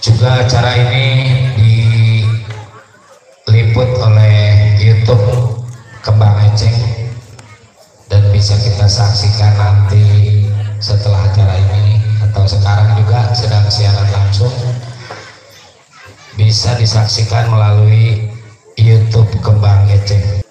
Juga acara ini diliput oleh YouTube Kembang Eceng dan bisa kita saksikan nanti setelah acara ini atau sekarang juga sedang siaran langsung, bisa disaksikan melalui YouTube Kembang Eceng.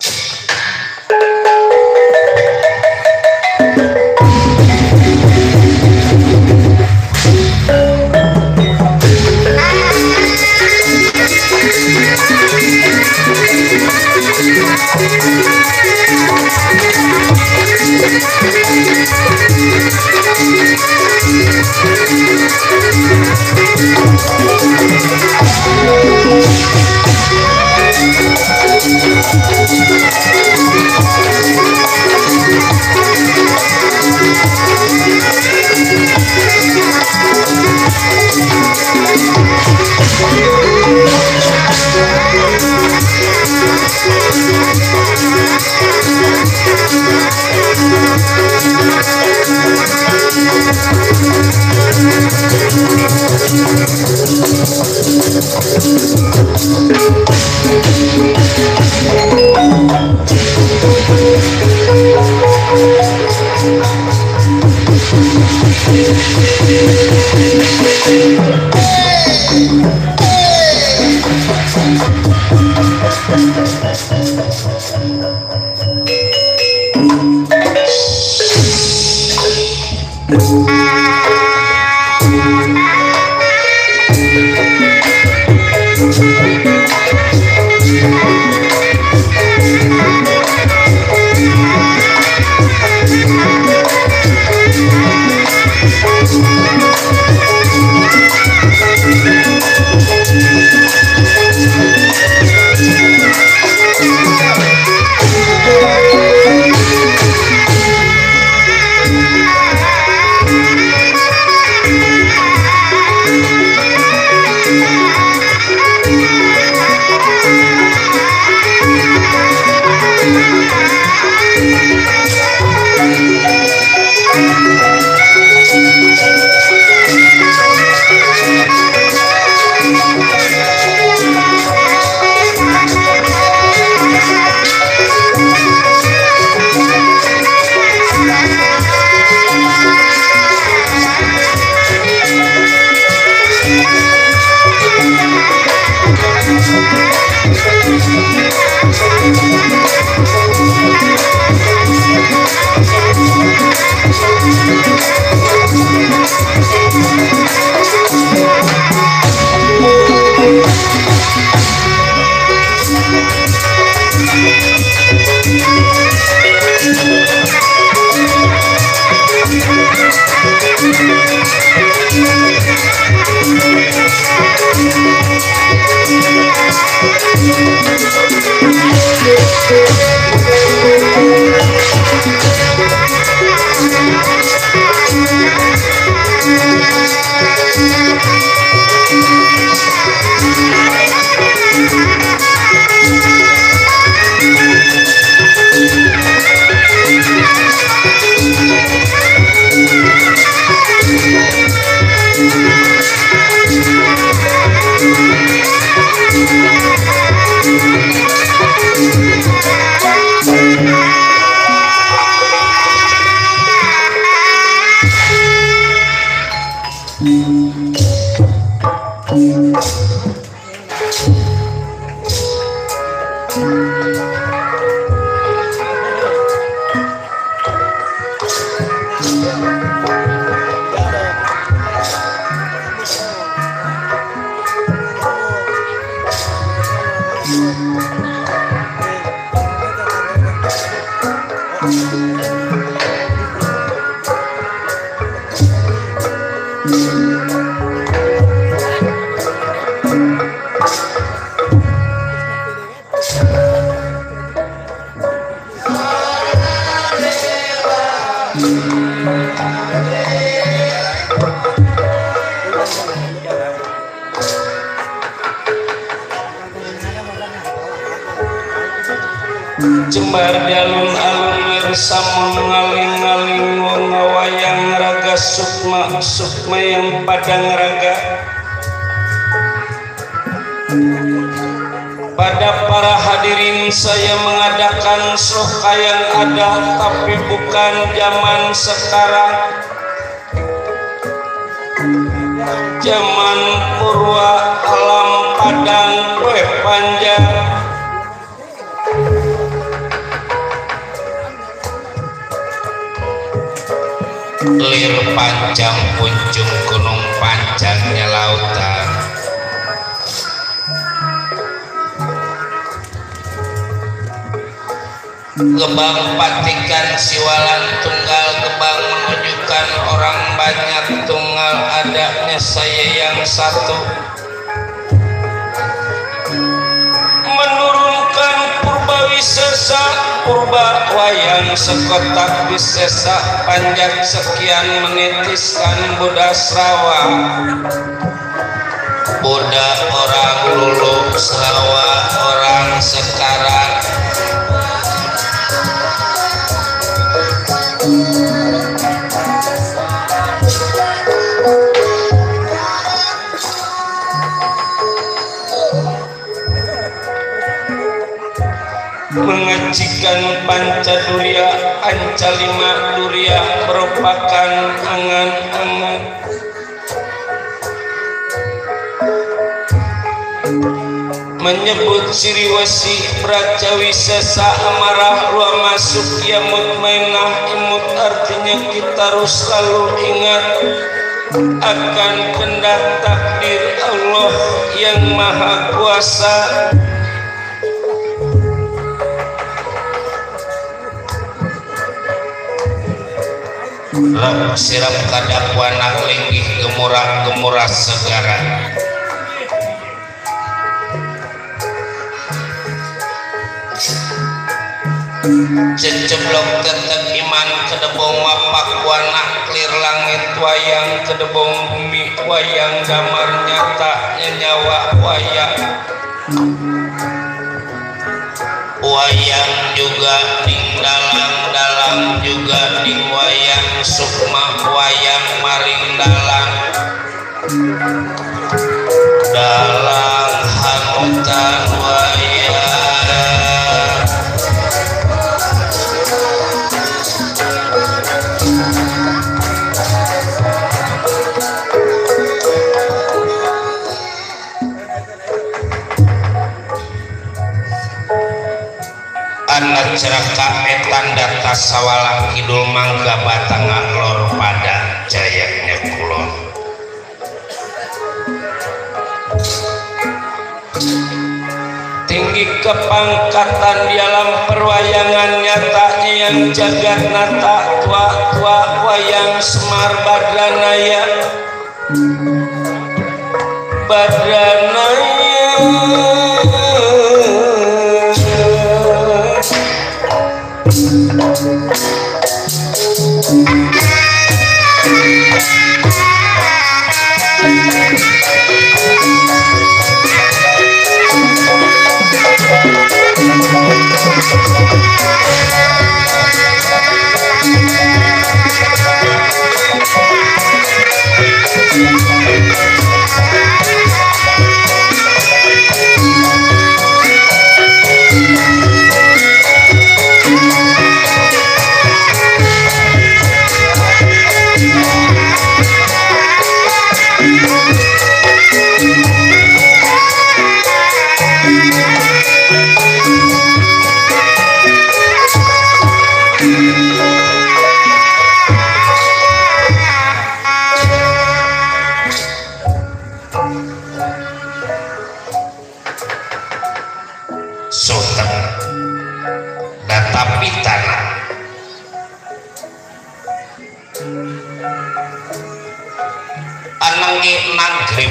Jembar alun-alun samun ngaling-ngaling ngawayang raga sukma yang padang raga Pada para hadirin, saya mengadakan sloka yang ada tapi bukan zaman sekarang. Zaman purwa alam padang kue panjang. Lir panjang punjung gunung panjangnya lautan. Gebang patikan siwalan tunggal, gebang menunjukkan orang banyak tunggal, adanya saya yang satu. Menurunkan purba wisesa, purba wayang sekotak wisesa, panjang sekian menitiskan Buddha Srawa. Buddha orang dulu, Srawa orang sekarang. Mengajikan Pancadurya, Ancalima Durya merupakan angan-angan. Menyebut Siriwasi, Brajawi Sesa, amarah luar masuk, ya mutmainah, imut artinya kita harus selalu ingat akan kehendak takdir Allah yang Maha Kuasa. Rap sirap kadakwana linggih gemurah-gemurah segara. Ceceblok tetep iman kedebong wapak wana clear langit wayang kedebong bumi wayang damar nyata nyawa wayang. Wayang juga ning dalang juga ning wayang sukma wayang maring dalang hanutan wayang. Anak ceraka etan data sawalang kidul mangga batang lor pada jayanya kulon. Tinggi kepangkatan di alam perwayangan nyatanya yang jagat nata, tua-tua wayang Semar Badranaya.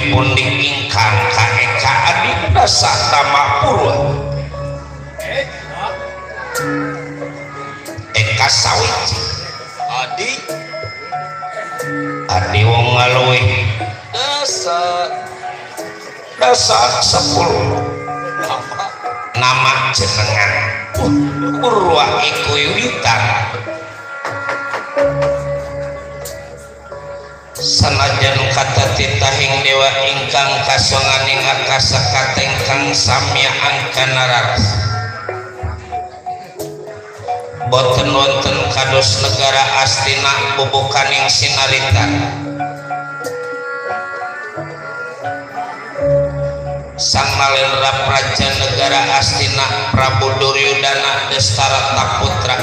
Pun ingkang kaeka adinda satama purwa eka sawiji adi wong ngaluih dasa 10 nama jenengan Purwa iku Yuwitan sanajan kata titahing dewa ingkang kasonganing akasa katengkang samyaan kanararas boten wonten kados negara astina bubukaning sinaritan sang malendra praja negara astina Prabu Duryudana Destarata Putra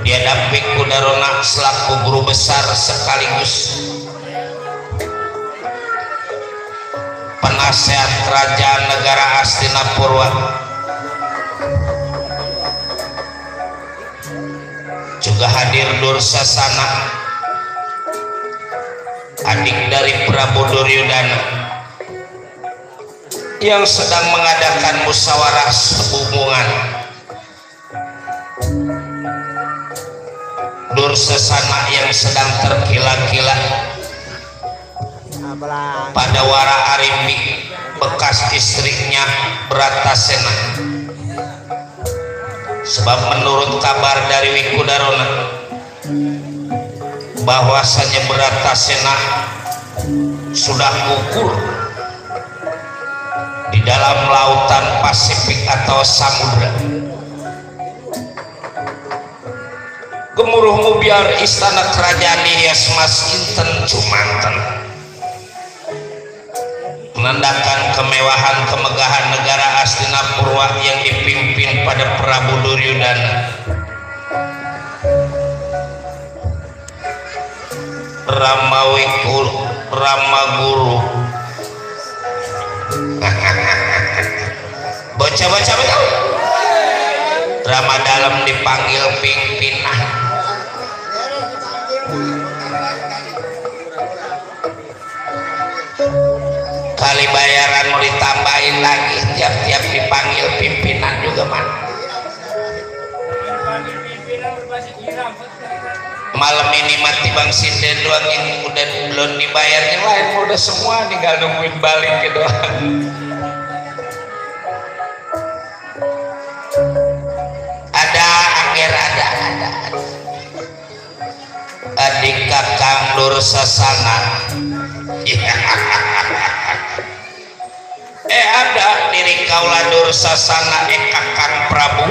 diadapi Kudarona selaku guru besar sekaligus penasehat kerajaan negara Hastinapura, juga hadir Dursasana adik dari Prabu Duryudana yang sedang mengadakan musyawarah hubungan. Dursasana yang sedang tergila-gila pada Wara Arimbi bekas istrinya Bratasena, sebab menurut kabar dari Wikudarona bahwasanya Bratasena sudah gugur di dalam lautan Pasifik atau samudra. Gemuruh mubiar istana kerajaan dihias mas inten cumanten, menandakan kemewahan kemegahan negara Hastinapura yang dipimpin pada Prabu Duryudana. Ramaguru bocah-bocah betul. Rama dalam dipanggil pimpinan. Kali bayaran mau ditambahin lagi, tiap-tiap dipanggil pimpinan juga man. Malam ini mati Bang Sinden doang yang udah belum dibayar, yang lain udah semua tinggal nungguin balik ke doang. Ada Angger, ada adik kakang Dursasana. Ada diri kaula Dursasana kakang Prabu.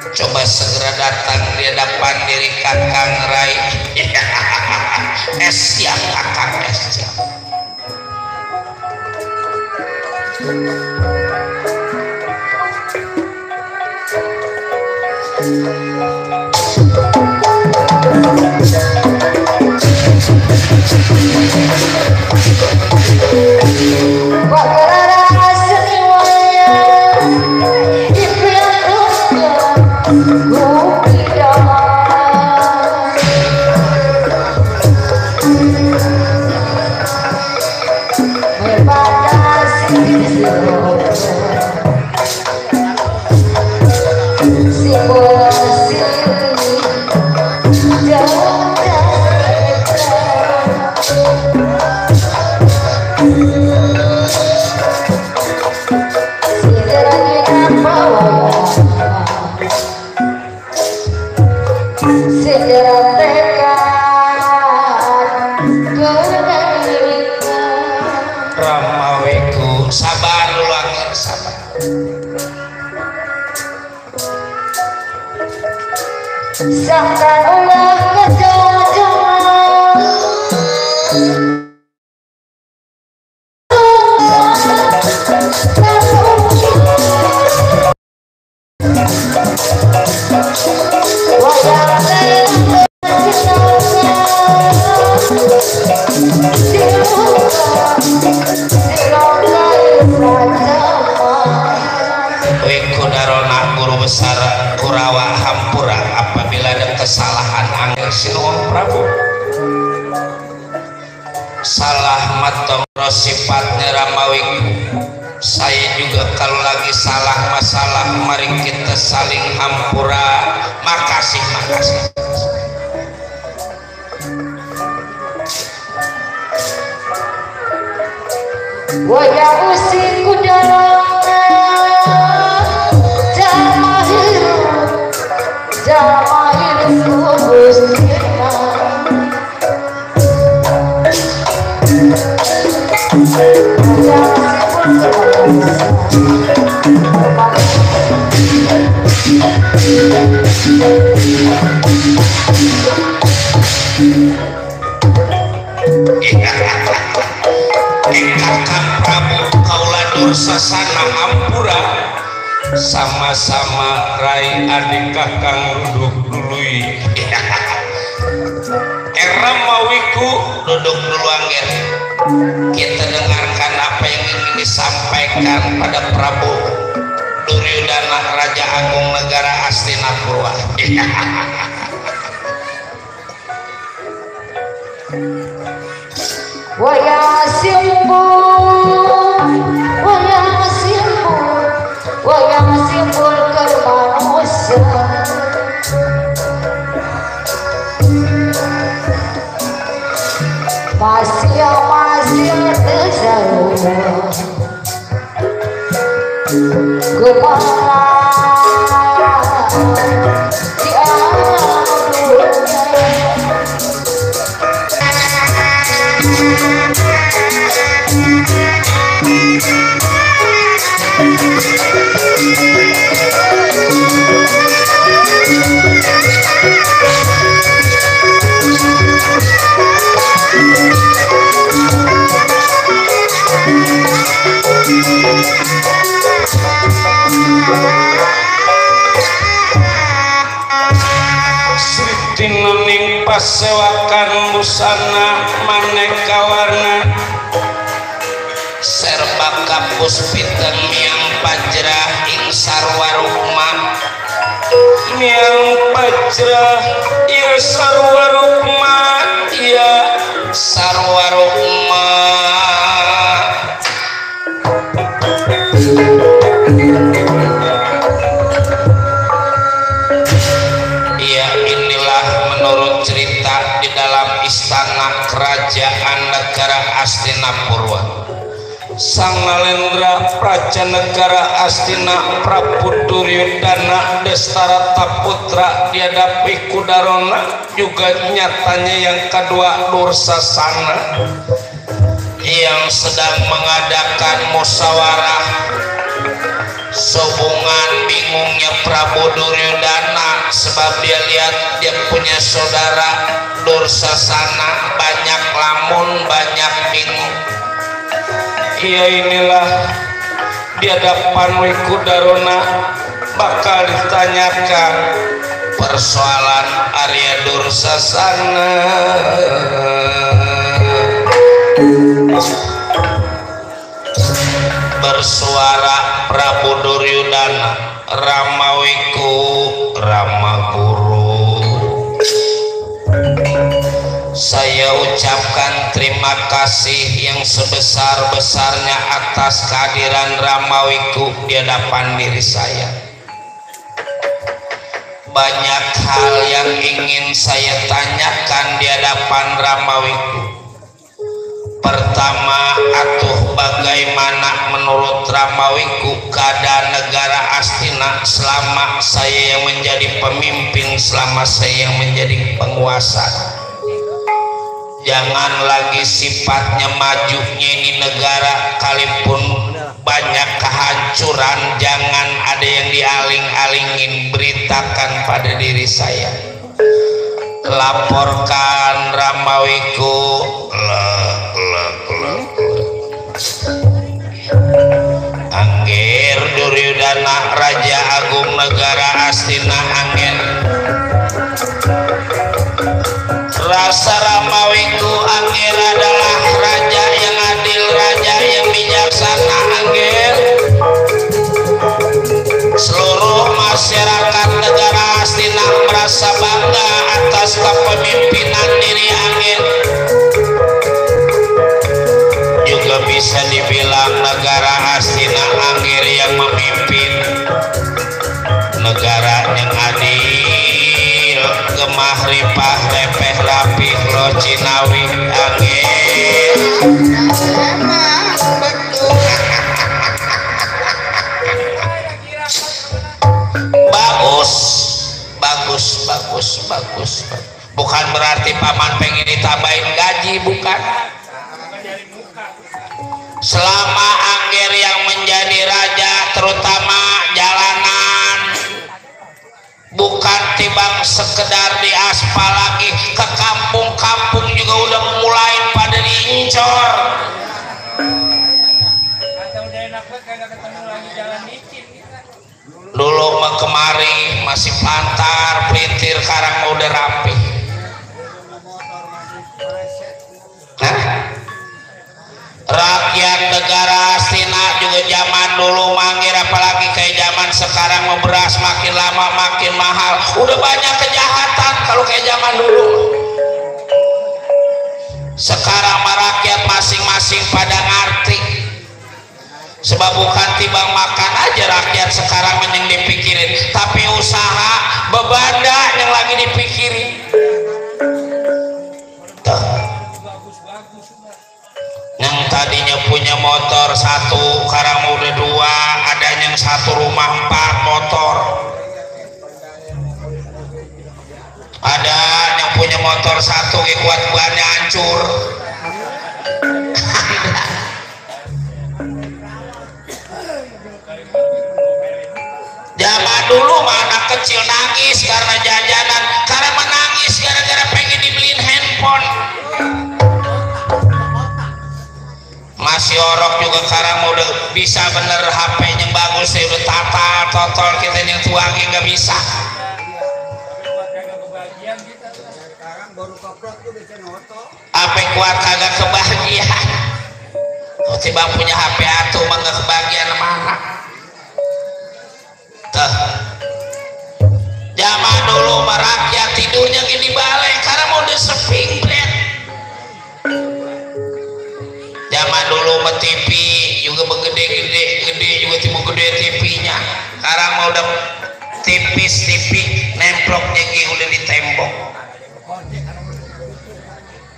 Coba segera datang di hadapan diri kakang Rai. Siap kakang, siap. Ramawiku, sabar dulu Angger, sabar. Sampai ulah kejodohan Wikudarona guru besar Kurawa Hampura, apabila ada kesalahan Angger Sinuwun Prabu salah matong sifatnya Ramawiku, saya juga kalau lagi salah masalah mari kita saling hampura. Makasih. wajah usik kudalangan jamahir kubur Kakang Prabu kaula Dursasana hampura sama-sama rai adik kakang duduk dului. Ramawiku duduk dulu angger. Kita dengarkan apa yang ingin disampaikan pada Prabu Duryudana Raja Agung Negara Hastinapura. Wayang simbol, wayang simbol, wayang simbol kermanusia. Masih tersaruh kepala di alam dunia. Sritinuning pasewakan busana maneka warna serbaka puspiteng miang pajrah ing sarwarukma miang pajrah ieu sarwarukma ieu sarwarukma. Menurut cerita di dalam istana kerajaan negara Hastinapura, Sang Nalendra Praja Negara Hastina Prabu Duryudana Destarata Putra dihadapi Kudarona, juga nyatanya yang kedua Dursasana yang sedang mengadakan musyawarah sehubungan bingungnya Prabu Duryudana sebab dia lihat dia punya saudara Dursasana banyak lamun banyak bingung. Iya, inilah di hadapan Wikudarona bakal ditanyakan persoalan Arya Dursasana. Bersuara Prabu Duryudana, Ramawiku Ramaguru, saya ucapkan terima kasih yang sebesar-besarnya atas kehadiran Ramawiku di hadapan diri saya. Banyak hal yang ingin saya tanyakan di hadapan Ramawiku. Pertama, atuh bagaimana menurut Ramawiku keadaan negara Hastina selama saya yang menjadi pemimpin, selama saya yang menjadi penguasa. Jangan lagi sifatnya majunya ini negara, kalipun banyak kehancuran, jangan ada yang dialing-alingin, beritakan pada diri saya. Laporkan Ramawiku. Angger Duryudana Raja Agung Negara Hastina angger rasa Ramawiku angger adalah raja yang adil, raja yang bijaksana angger. Seluruh masyarakat negara Hastina merasa bangga atas kepemimpinan diri angger. Juga bisa dibilang negara Hastina angger yang memimpin negara yang adil, gemah ripah repeh rapih lo Cinawi angger. Bagus. Bukan berarti paman pengen ditambahin gaji, bukan. Selama angger yang menjadi raja sekedar di aspal lagi, ke kampung-kampung juga udah mulai pada diincor. Dulu mah kemari masih pantar pelintir, sekarang udah rapi. Rakyat negara Astina juga zaman dulu mangir, apalagi kayak zaman sekarang mau beras makin lama makin mahal, udah banyak kejahatan kalau kayak zaman dulu. Sekarang rakyat masing-masing pada ngerti, sebab bukan tibang makan aja rakyat sekarang yang dipikirin, tapi usaha bebanda yang lagi dipikirin. Yang tadinya punya motor satu sekarang udah dua, ada yang satu rumah 4 motor, ada yang punya motor satu kuat bannya hancur. Zaman dulu mah anak kecil nangis karena jajanan, karena menangis gara-gara pengen dibeliin handphone. Masih orok juga sekarang udah bisa bener, HP-nya bagus ya, udah totol kita yang tuangnya nggak bisa. HP kuat kagak kebahagiaan. Oh, tiba punya HP atuh mah nggak kebahagiaan mana. Tuh. Zaman dulu mah rakyat tidurnya gini balai karena mau diseping bret. Zaman dulu mah TV juga begede-gede juga tiba gede TV-nya. Sekarang mau udah tipis TV nemploknya udah di tembok.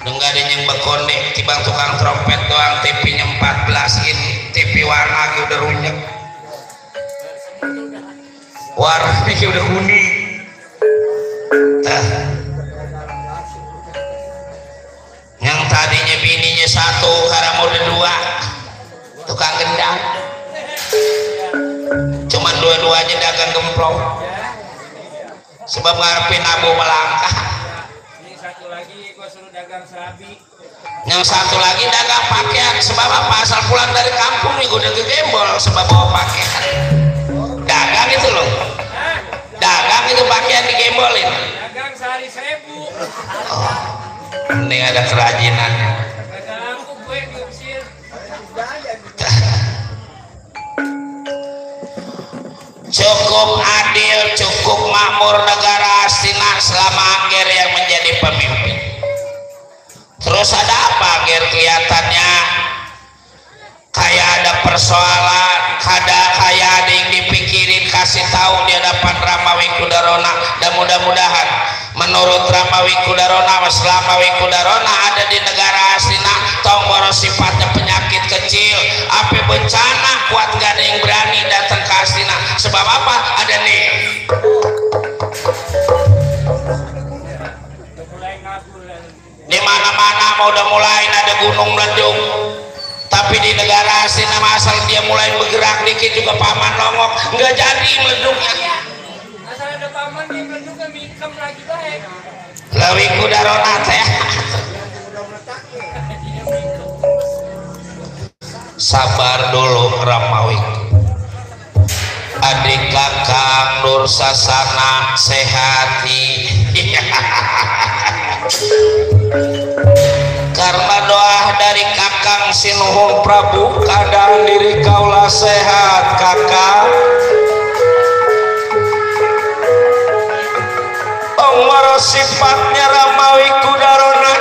Nggak ada yang berkonde, tibang tukang trompet doang, TV-nya 14 in, TV warna udah runyek, warnanya udah kuning. Yang tadinya bininya satu, sekarang udah 2, tukang gendang. Cuman dua-duanya dagang gemplong, sebab ngarepin abu melangkah. Yang satu lagi dagang pakaian, sebab apa? Asal pulang dari kampung nih udah gegembol sebab bawa pakaian. Dagang itu loh, dagang itu pakaian digembolin. Dagang sehari 1000. Oh, ini ada kerajinannya. Cukup adil, cukup makmur negara Astina selama Angger yang menjadi pemimpin. Terus ada apa Angger? Kelihatannya kayak ada persoalan, kayak ada yang dipikirin, kasih tahu di hadapan Rama Wikudarona. Dan mudah-mudahan menurut Rama Wikudarona, selama Wikudarona ada di negara Astina, tongboro sifatnya penyakit kecil, api bencana kuat, gak ada yang berani datang ke Astina. Sebab apa? Ada nih, di mana-mana mau udah mulai ada gunung meledung, tapi di negara Astina asal dia mulai bergerak dikit juga paman longok nggak jadi meledungnya. Asal ada paman yang meledung kan mikem lagi baik. Lawi Kudarona teh. Sabar dulu Ramawiku. Adik kakang Nur Sasana sehati. Karena doa dari kakang sinuhun Prabu, keadaan diri kaulah sehat kakang. Ongwaro sifatnya Ramawi Kudarona,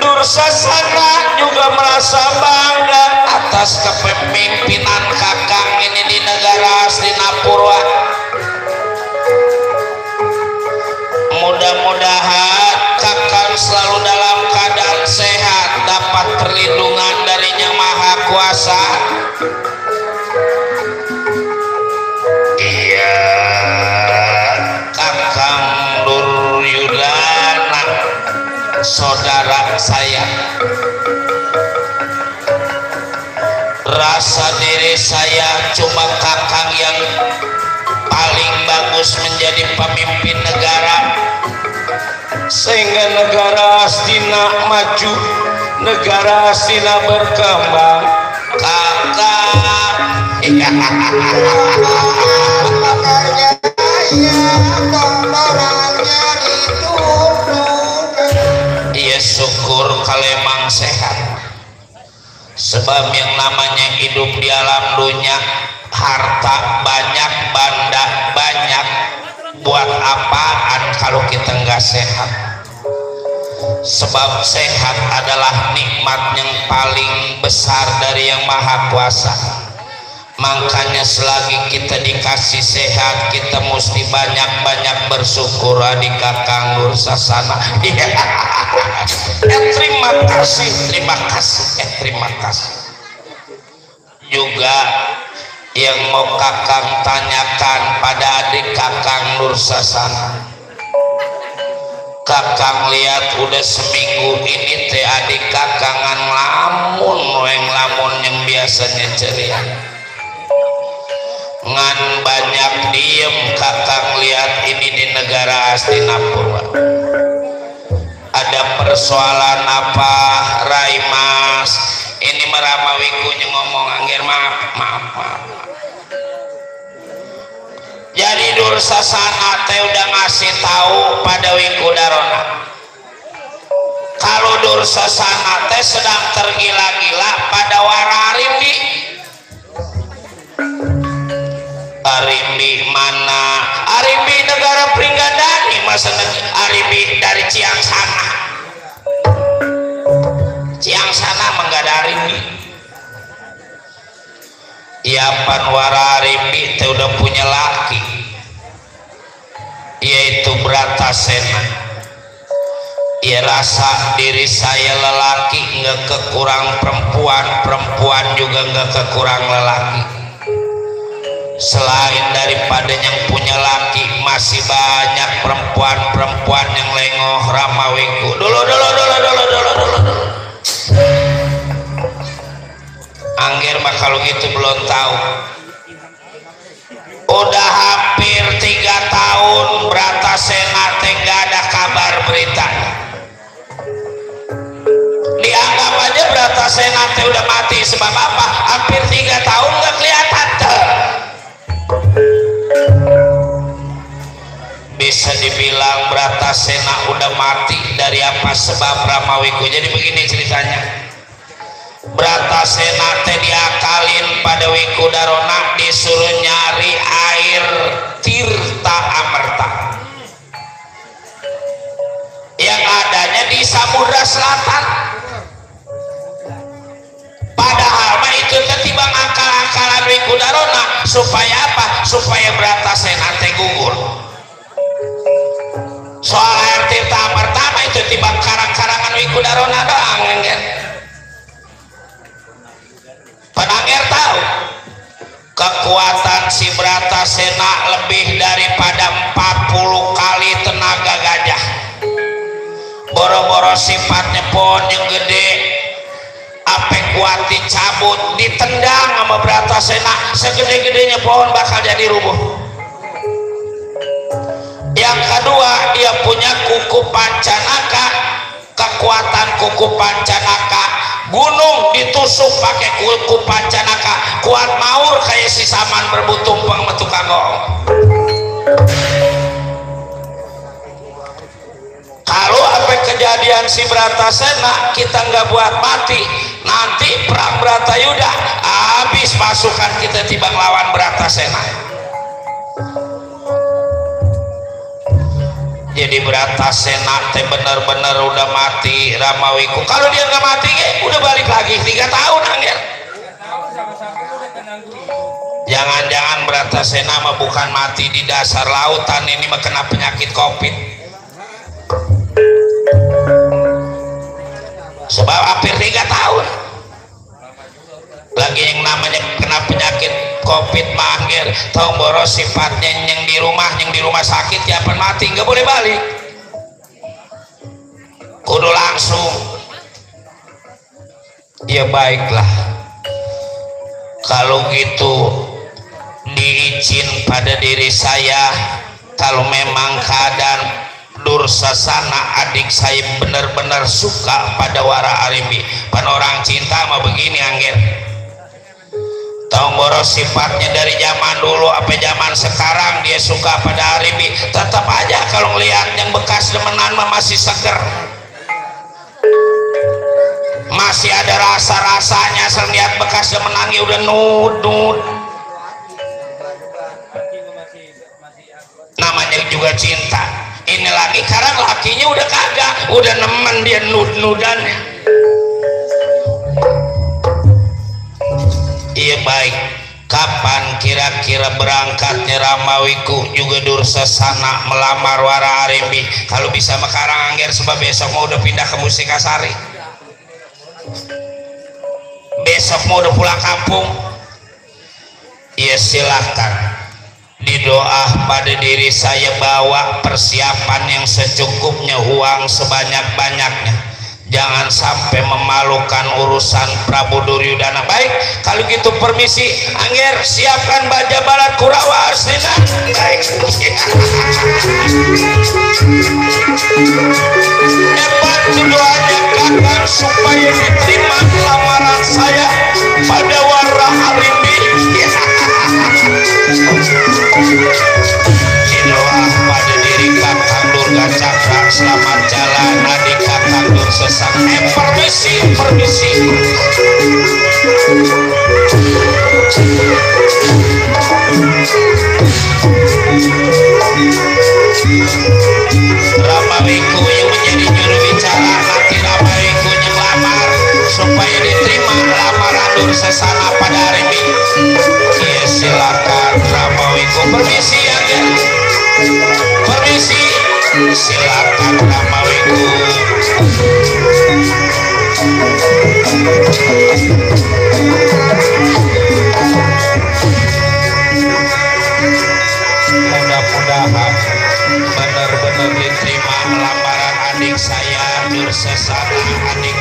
Nur Sasana juga merasa bangga atas kepemimpinan kakang ini di negara Astina Purwa. Mudah-mudahan kakang selalu dalam keadaan sehat, dapat perlindungan dari Yang Maha Kuasa. Iya, kakang Nur Yudana, saudara saya. Rasa diri saya cuma kakang yang paling bagus menjadi pemimpin negara sehingga negara Astina maju, negara Astina berkembang. Kakak iya syukur kalau emang sehat, sebab yang namanya hidup di alam dunia harta banyak, banda banyak, buat apaan kalau kita nggak sehat? Sebab sehat adalah nikmat yang paling besar dari Yang Maha Kuasa. Makanya selagi kita dikasih sehat, kita mesti banyak-banyak bersyukur. Adik Kakang Nur Sasana. Terima kasih, terima kasih, terima kasih. Juga yang mau Kakang tanyakan pada adik Kakang Nur Sasana, Kakang lihat udah seminggu ini teh adik Kakangan lamun yang biasanya ceria, ngan banyak diem. Kakang lihat ini di negara Hastinapura ada persoalan apa? Rai Mas, ini Meramawiku ngomong angger, maaf. Jadi Nur Sasana teh udah ngasih tahu pada Wikudarona kalau Nur Sasana teh sedang tergila-gila pada Wararimbi. Arimbi mana? Arimbi negara Pringgadani, masa Arimbi dari Ciangsana. Ciangsana menggada Arimbi. Iapan Wararimbi teh udah punya laki, yaitu Bratasena. Ia rasa diri saya lelaki, nggak kekurang perempuan, perempuan juga nggak kekurang lelaki. Selain daripada yang punya laki, masih banyak perempuan-perempuan yang lengoh Ramawiku. Dulu. Angger mah kalau gitu belum tahu. Udah hampir 3 tahun Bratasena teh nggak ada kabar berita. Dianggap aja Bratasena teh udah mati. Sebab apa? Hampir 3 tahun nggak kelihatan tuh. Bisa dibilang Bratasena udah mati dari apa sebab Ramawiku. Jadi begini ceritanya. Bratasena teh diakalin pada Wikudarona, disuruh nyari air Tirta Amerta yang adanya di Samudra Selatan. Padahal mah itu ketibang akal-akalan Wikudarona supaya apa? Supaya Bratasena teh gugur. Soal air Tirta Amerta mah itu tibang karang-karangan Wikudarona doang kan. Penangger tahu kekuatan si Bratasena lebih daripada 40 kali tenaga gajah. Boro-boro sifatnya pohon yang gede, ape kuat dicabut, ditendang sama Bratasena, segede-gedenya pohon bakal jadi rubuh. Yang kedua, dia punya kuku pancanaka. Kekuatan kuku pancanaka, gunung ditusuk pakai kuku pancanaka, kuat maur kayak si Saman berbutumpang metu kagong. Kalau apa kejadian si Bratasena kita nggak buat mati, nanti perang Bratayuda habis pasukan kita tibang lawan Bratasena. Jadi Bratasena teh bener-bener udah mati Ramawiku. Kalau dia nggak mati udah balik lagi 3 tahun angger. Jangan-jangan Bratasena mah bukan mati di dasar lautan, ini mah kena penyakit COVID. Sebab hampir 3 tahun lagi yang namanya kena penyakit COVID mangger, tahu boros sifatnya yang di rumah sakit ya apa mati nggak boleh balik, kudu langsung. Ya baiklah kalau gitu, di izin pada diri saya kalau memang keadaan Dursasana adik saya benar-benar suka pada Wara Arimbi. Pan orang cinta mah begini angger, Tonggoro sifatnya dari zaman dulu apa zaman sekarang dia suka pada Arimbi. Tetap aja kalau ngelihat yang bekas demenan mah masih seger, masih ada rasa-rasanya. Selihat bekas demenannya udah nud namanya juga cinta. Ini lagi sekarang lakinya udah kagak, udah nemen dia nud-nudannya. Iya baik, kapan kira-kira berangkatnya Ramawiku juga Dursasana melamar Wara Arimbi? Kalau bisa sekarang angger sebab besok mau udah pindah ke Musikasari, besok mau udah pulang kampung. Iya silahkan didoa pada diri saya, bawa persiapan yang secukupnya, uang sebanyak-banyaknya, jangan sampai memalukan urusan Prabu Duryudana. Baik kalau gitu permisi angger, siapkan baja balat Kurawa Astina. Baik hebat doanya kakak supaya diterima lamaran saya pada Wara Arimbi. Doa pada diri Kakang Durga Cakra, selamat jalan adik Kakang Dursasana. Permisi Ramawiku yang menjadi juru bicara, nanti Ramawiku yang lamar supaya diterima lamaran Dursasana pada Arimbi. Ya silakan Ramawiku, permisi ya kan? Permisi, silakan Ramawiku. Mudah-mudahan benar-benar diterima lamaran adik saya Dursasana, adik